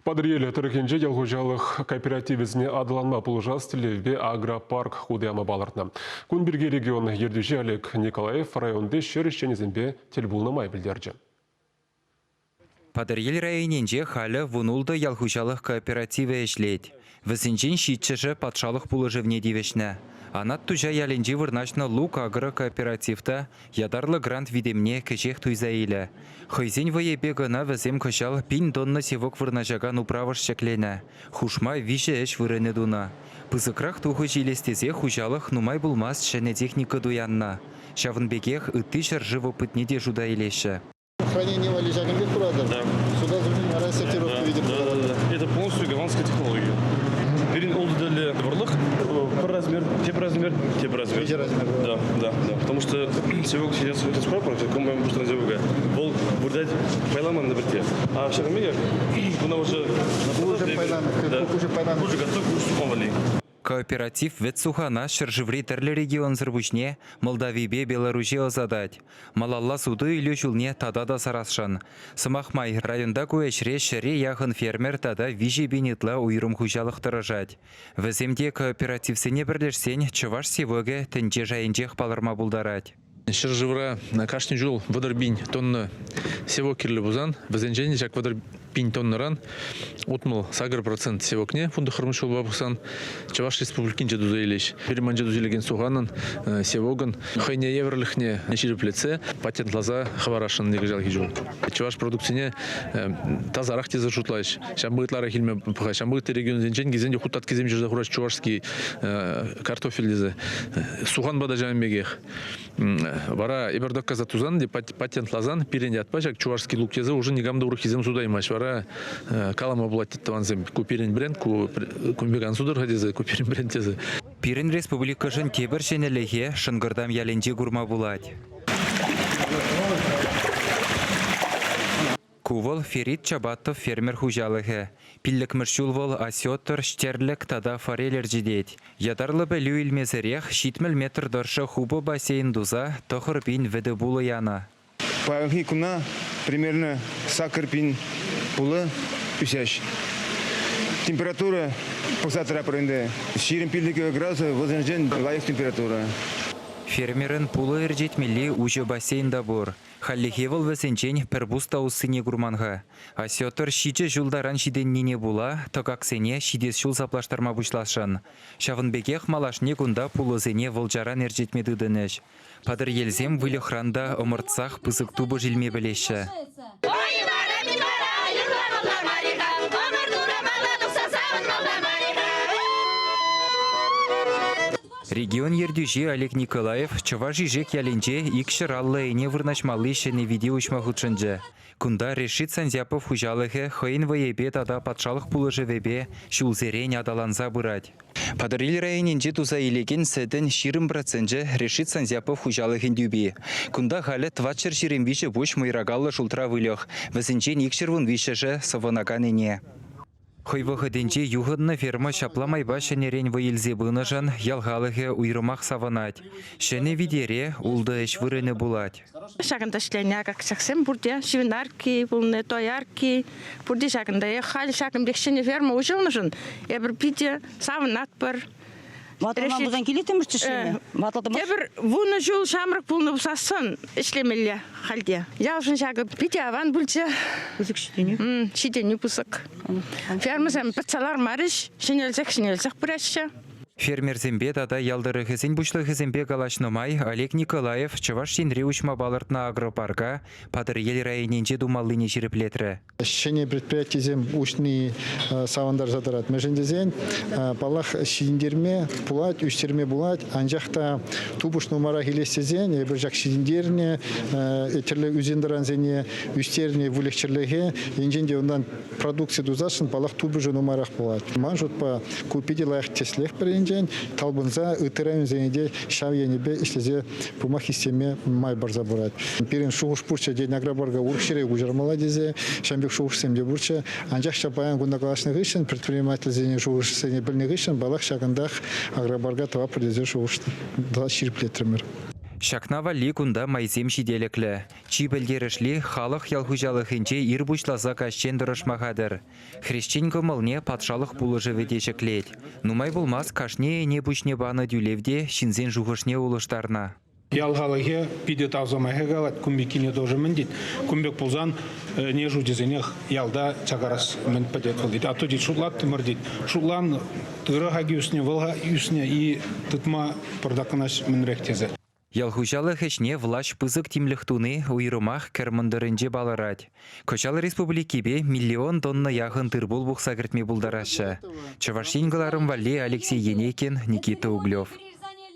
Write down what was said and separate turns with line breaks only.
Патӑрьел тӑрӑхӗнче ял хуҫалӑх кооперативӗсене аталанма пулӑшас тӗллевпе агропарк хута яма палӑртнӑ. Кун пирки регион ертӳҫи Олег Николаев районти ҫӗр ӗҫченӗсемпе тӗл пулнӑ май пӗлтерчӗ.
Патӑрьел районӗнче халӗ 16 ял хуҫалӑх кооперативӗ ӗҫлет. Вӗсенчен ҫиччӗшӗ патшалӑх пулӑшӑвне тивӗҫнӗ. Анат Туҫа ялӗнче вырнаҫнӑ Лук-Агро кооператив та ятарлӑ грант витӗмне кӗҫех туйса илӗ. Хӑйсен вӑйӗпе кӑна вӗсем кӑҫал пин тонна севок вырнаҫакан управӑш ҫӗкленӗ, хушма виҫӗ ӗҫ вырӑнӗ тунӑ. Пысӑкрах тухӑҫ илес тесе хуҫалӑх нумай пулмасть ҫӗнӗ техника туяннӑ. Ҫавӑн пекех ытти ҫӗршыв опытне те шута илеҫҫӗ.
Хранение валли ҫакӑн пек куратӑр.
Да.
Сюда вара сортировка витӗр
Да, да. Это полностью голландская технология. Пирӗн ултӑ тӗрлӗ вӑрлӑх, пӗр размер, тепӗр размер, тепӗр размер.
Виҫӗ размер.
Да, да, да. Потому что севок сейчас комбайн пуҫланӑ севока. Вӑл выртать пайламан пӗрте. А ҫакӑн пекех куна уже
Уже пайланӑ, уже пайланӑ.
Уже готов, уже сухан валли.
Кооператив вӗт сухана ҫӗршыври тӗрлӗ регионсӑр пуҫне Молдавипе Беларуҫе ӑсатать. Малалла суту-илӳ ҫулне тата та сарасшӑн. Сӑмах май, районта ку ӗҫре ҫӗре яхӑн фермер тата 3 000 ытла уйрӑм хуҫалӑх тӑрӑшать. Вӗсем те кооперативсене пӗрлешсен чӑваш севокӗ тӗнче шайӗнчех палӑрма пултарать.
Ҫӗршывра кашни ҫул 30 пин тонна севок кирлӗ пулсан, вӗсенчен ҫак 30 пин тоннӑран 68% севокне фунтӑхӑрмӗш ҫулпа пӑхсан Чӑваш Республикинче туса илеҫ. Пирӗн туса илекен суханӑн, севокӑн хӑйне евӗрлӗхне ҫирӗплетсе патентласа хӑварасшӑн кӑҫалхи ҫул. Чӑваш продукцине тасарах тесе шутлаҫ. Ҫавӑнпа ытларах илме пӑхаҫ. Ҫавӑнпа ытти регионсенчен килсен те хуттаткисем ҫырса хураҫ чувашский картофель тесе. Суханпа та ҫавӑн пекех. Вара эпир доказать тусан те патентласан пирӗн ятпа ҫак чувашский лук тесе уже никам та урӑххисем сутаймасть. Вара калама пулать тӑвансем, ку пирӗн бренд, ку кун пек ан сутӑр-ха тесе, ку пирӗн бренд тесе.
Пирӗн республикӑшӑн тепӗр ҫӗнӗлӗхе Шӑнкӑртам ялӗнче курма пулать. Ку вӑл Ферид Чабатов фермер хуҫалӑхӗ. Пиллӗкмӗш ҫул вӑл осетр, ҫтерлӗк тата форель ӗрчетет. Ятарлӑ пӗлӳ илмесӗрех 70 метр тӑршшӗ хупӑ бассейн туса 9000 вӗтӗ пулӑ янӑ.
Паянхи куна примерно 8000 пулӑ ӳсеҫ. Температура пӑхса тӑратпӑр ӗнтӗ. 25 градус вӗсенчен лайӑх температура.
Фермерӑн пулӑ ӗрчетмелли уҫӑ бассейн та пур. Хальлӗхе вӑл вӗсенчен пӗр пус та уссине курман-ха. Осетр ҫичӗ ҫул таран ҫитӗннине пула тӑкаксене ҫитес ҫул саплаштарма пуҫласшӑн. Ҫавӑн пекех малашне кунта пулӑсене вӑлчаран ӗрчетме тытӑнӗҫ. Патӑрьелсем выльӑхран та ӑмӑртсах пысӑк тупӑш илме пӗлеҫҫӗ. Регион ертӳҫи Олег Николаев Чӑваш Ишек ялӗнче 250 ӗне вырнаҫмалли ҫӗнӗ вите уҫма хутшӑнчӗ. Кунта Решит Санзяпов хуҫалӑхӗ хӑйӗн вӑйӗпе тата патшалӑх пулӑшӑвӗпе ҫулсерен аталанса пырать. Патӑрьел районӗнче туса илекен сӗтӗн 20 проценчӗ Решит Санзяпов хуҫалӑхӗн тӳпи. Кунта халӗ 423 пуҫ мӑйракаллӑ шултра выльӑх, вӗсенчен 213-шӗ сӑвӑнакан ӗне. Хӑй вӑхӑтӗнче юхӑннӑ ферма ҫапла майпа ҫӗнӗрен вӑй илсе пынӑшӑн ял халӑхӗ уйрӑмах савӑнать. Ҫӗнӗ витере ултӑ ӗҫ вырӑнӗ пулать.
Ҫакӑнта ӗҫленӗ акакчаксем пурте свинарки пулнӑ, доярки пурте ҫакӑнта. Халь ҫакӑн пек ҫӗнӗ ферма уҫӑлнӑшӑн эпир питӗ савӑнатпӑр.
Ватӑлман пулсан килеттӗмӗрччӗ ҫӗнӗ. Ватӑлтӑмӑр.
Тепӗр 10 ҫул ҫамрӑк пулнӑ пулсассӑн ӗҫлемелле халь те. Ялшӑн ҫакӑ питӗ аван пулчӗ.
Пысӑк ҫитӗнӳ.
Ҫитӗнӳ пысӑк. Фермӑсем пӗтсе лармарӗҫ, ҫӗнелсех-ҫӗнелсех пыраҫҫӗ.
Фермерсемпе тата ял тӑрӑхӗсен пуҫлӑхӗсемпе калаҫнӑ май Олег Николаев Чӑваш Енре уҫма палӑртнӑ агропарка Патӑрьел районӗнче тумаллине ҫирӗплетрӗ.
Ҫӗнӗ предприятисем уҫни савӑнтарса тӑрать. Мӗншӗн тесен, паллах, ҫитӗнтерме пулать, ӳстерме пулать, анчах та тупӑш нумайрах илес тесен эпир ҫак ҫитӗнтернӗ тӗрлӗ ӳсен-тӑрансене ӳстернӗ выльӑх-чӗрлӗхе енчен те унтан продукци тусасшӑн, паллах, тупӑшӗ нумайрах пулать. Ман шутпа, ку питӗ лайӑх тӗслӗх пӗр енчен, талпӑнса ытти районсене те ҫав енӗпе ӗҫлесе пыма хистеме май парса пырать. Пирӗн шухӑш пурччӗ, тен, агропарка урӑх ҫӗре куҫармалла тесе, ҫавӑн пек шухӑшсем те пурччӗ. Анчах ҫав паян кунта калаҫнӑ хыҫҫӑн, предпринимательсене шухӑшсене пӗлнӗ хыҫҫӑн, паллах, ҫакӑнтах агропарка тӑватпӑр тесе шухӑш ҫирӗплетрӗмӗр.
Ҫакна валли кунта майсем ҫителӗклӗ. Чи пӗлтерӗшли – халӑх ял хуҫалӑхӗнче ир пуҫласа каҫчен тӑрӑшма хатӗр. Хресчен кӑмӑлне патшалӑх пулӑшӑвӗ те ҫӗклет. Нумай пулмасть кашни ӗне пуҫне панӑ тӳлев те ҫынсен шухӑшне улӑштарнӑ.
Ял халӑхӗ питӗ тав сӑмахӗ калать, кун пеккине тоже мӗн тет. Кун пек пулсан ӗне шучӗсенех ялта чакарас мӗн пӗтет вӑл тет. А то тет шутлаттӑмӑр тет. Шутлан ырӑ хаки ӳснӗ, вӑл ӳснӗ и тытма пӑртак кӑна мӗнрех тесе.
Ял хуҫалӑх ӗҫне влаҫ пысӑк тимлӗх туни уйрӑмах кӗр мӑнтӑрӗнче палӑрать. Кӑҫал республикипе миллион тонна яхӑн тыр-пул пухса кӗртме пултараҫҫӗ. Чӑваш Ен кӑларӑм валли Алексей Енейкин, Никита Углев.